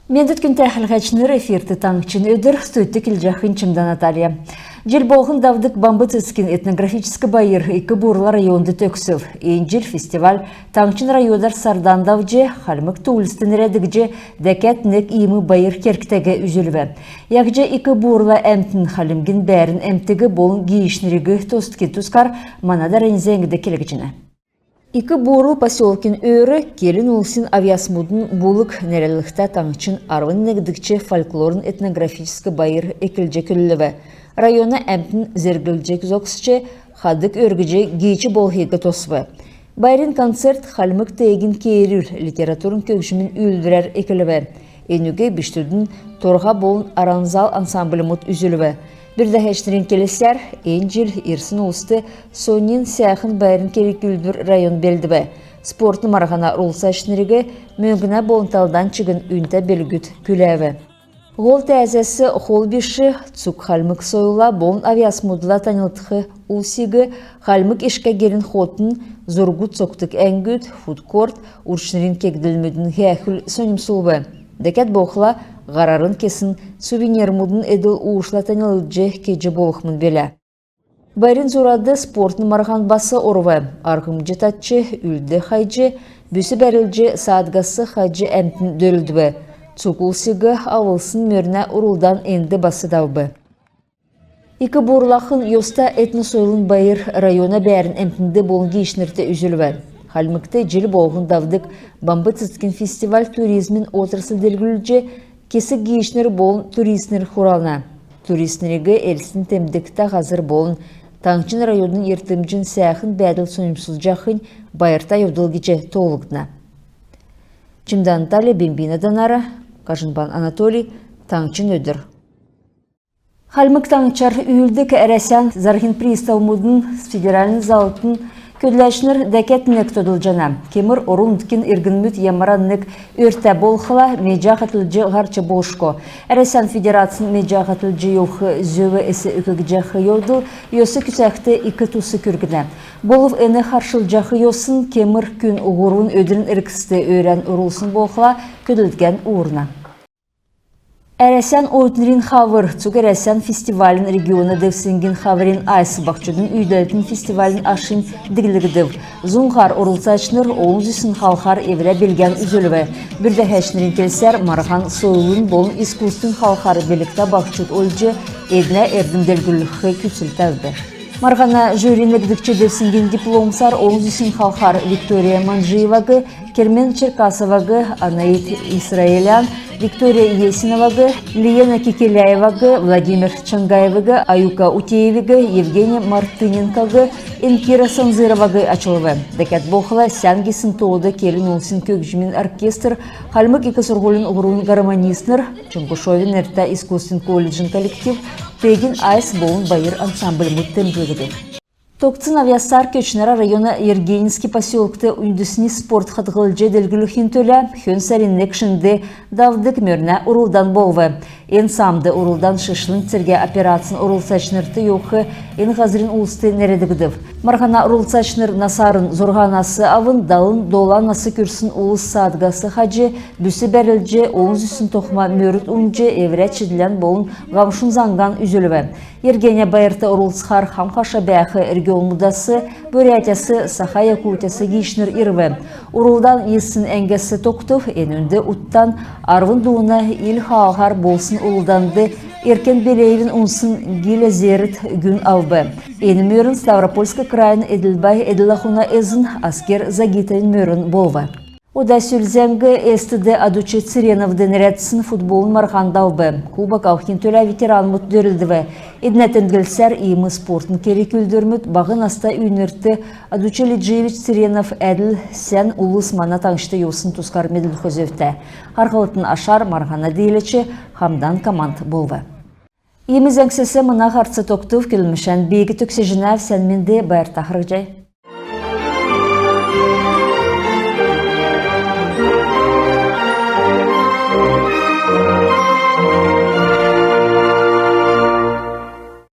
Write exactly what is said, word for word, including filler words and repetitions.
Мендвт, күндтә хәләһәчнр! Эфирт «Таңһчин өдр», студьд келҗәхнь Чимдә Наталья. Җил болһн давдг Бамб цецгин этнографическ байр Ик-Бурла районд төгсв. Эн җил фестиваль таңһчин районар сардан давҗ, хальмг туульст нерәдгдҗ, дәкәд нег иим байр кергтәг үзүлв. Яһҗ Ик-Бурла әмтн хальмгин бәәрн әмтиг болн гиичнриг тосдгин тускар мана дарани зәңгд келгдҗәнә. Ик-Бурл поселкин өөр «Келн улсин авъясмудын булг» нерәдлһтә таңһчин арвн негдгч фольклорн-этнографическ байр эклҗ көдлв. Района әмтн зерглҗ зогсч, хадг өргҗ, гиич болхиг тосв. Байрин концерт хальмг теегин кеерүл литературн көгҗмин үүлдврәр эклв. Энүг бичкдүдин «Торһа» болн «Аранзал» ансамбльмуд үзүлв. Бүрдәһәчнрин келсәр, эн җил ирсн улст соньн сәәхн байрин керг-үүлдвр район белдв. Спортын марһана орлцачнриг мөңгнә болн талдан чигн үнтә белгүд күләв. Һол тәәзәс хол биш, цуг хальмг сойлла болн авъясмудла таньлдх улсиг хальмг ишкә герин хотын, зургуд цокдг әңгүд, фудкорт, урчнрин кегдлмүдин һәәхүл соньмсулв. Дәкәд болхла, һарарн кесн сувенирмудын эдл-уушла таньлдҗ кеҗ болхмн билә. Байрин зурад спортын марһан бас орв. Арһмҗ татч, үлд хайҗ, бүс бәрлдҗ, саадгас хаҗ әмтн дөрлдв. Цуг улсиг авлсн мөрнә урлдан энд бас давв. Ик-Бурлахн йоста этносойлын байр района бәәрн әмтнд болн гиичнрт үзүлв. Хальмгт җил болһн давдг Бамб цецгин фестиваль туризмин отрасль делгрүлҗ, кесг гиичнр болн туристнр хурана. Туристнриг Элстин темдгтә һазр болн таңһчин районмудын йиртмҗин сәәхн бәәдл соньмсулҗахнь байрта йовдл гиҗ тоолгдна. Чимдә Наталья, Бембина Данара, Кажнбан Анатолий, «Таңһчин өдр». Хальмг Таңһчар үүлддг Әрәсән зарһин приставмудын федеральн залврин көдләчнр дәкәд нег тодлҗана: кемр орн-нутгин иргнмүд ямаран нег өртә болхла, меҗә һатлҗ һарч болшго. Әрәсән Федерацин меҗә һатлҗ йовх зөв эс өггҗәх йовдл йос күцәхд ик тус күргнә. Болв эн харшлҗах йосн: кемр күн һурвн өдрин эргцд өрән орулсн болхла, көдлдгән уурна. «Әрәсән оютнрин хавр» цуг Әрәсән фестивалин региона девсңгин хаврин айс баһчудын үүдәлтин фестивалин ашнь диглгдв. Зун һар орлцачнр олн зүсн халхар эврә билгән үзүлв. Бүрдәһәчнрин келсәр, марһан сойлын болн искусствин халхар билгтә баһчуд олҗ, эднә эрдм делгрүлх күцл тәвв. Марһана жюри негдгч девсңгин дипломсар олн зүсн халхар Виктория Манджиеваг, Кермен Черкасоваг, Анаит Исраелян, Виктория Есиноваг, Лиена Кикеляеваг, Владимир Чангаевиг, Аюка Утеевиг, Евгения Мартыненког, Энкира Санзыроваг ачлв. Дәкәд болхла, сән гисн тоод келн улсин көгҗмин оркестр, Хальмг ик сурһулин һурвн гармонистнр, Чонкушовин нертә искусствин колледжин коллектив, теегин айс болн байр ансамбльмуд темдглгдв. Тогтсн авъясар Көтчнрә района Ергенинский поселкт үндсн спорт хадһлҗ делгрүлхин төлә хөн сарин нег шинд давдг мөрнә урлдан болв. Эн саамд урлдан шишлң цергә операцин орлцачнрт йовх эн һазрин улст нерәдгдв. Марһана орлцачнр насарн зурһанас авн далн долан нас күрсн улс саадгас хаҗ, бүс бәрлдҗ, олн зүсн тохма мөрд унҗ, эврә чидлән болн һамшун заңган үзүлв. Ергения байрт орлцхар хам-хаша бәәх регионмудас, Бурятияс, Саха-Якутияс гиичнр ирв. Урлдан йисн әңгәс тогтв. Энүнд утдан арвн дууна ил хаалһар болсн урлданд Эркен Беляевин унсн «Гиля зерд» гүн авв. Эн мөрн Ставропольск крайин Эдлбай эдл-ахуна эзн Аскер Загитовин мөрн болв. Ода сүл зәңг. Элстд Адучи Цыреновд нерәдсн футболын марһан давв. Кубок авхин төлә ветеранмуд дөрлдв. Эднә темдглсәр, иим спортын керг-үүлдврмүд баһ наста үйнрт Адучи Лиджиевич Цыренов әдл сән улс мана таңһчд йовсн тускар медүлх зөвтә. Харһлтын ашар марһана дииләч «Хамдан» команд болв. Иим зәңгсәс мана һарц тогтв. Көдлмшән би төгсәҗәнәв. Сән менд, байрта харһий.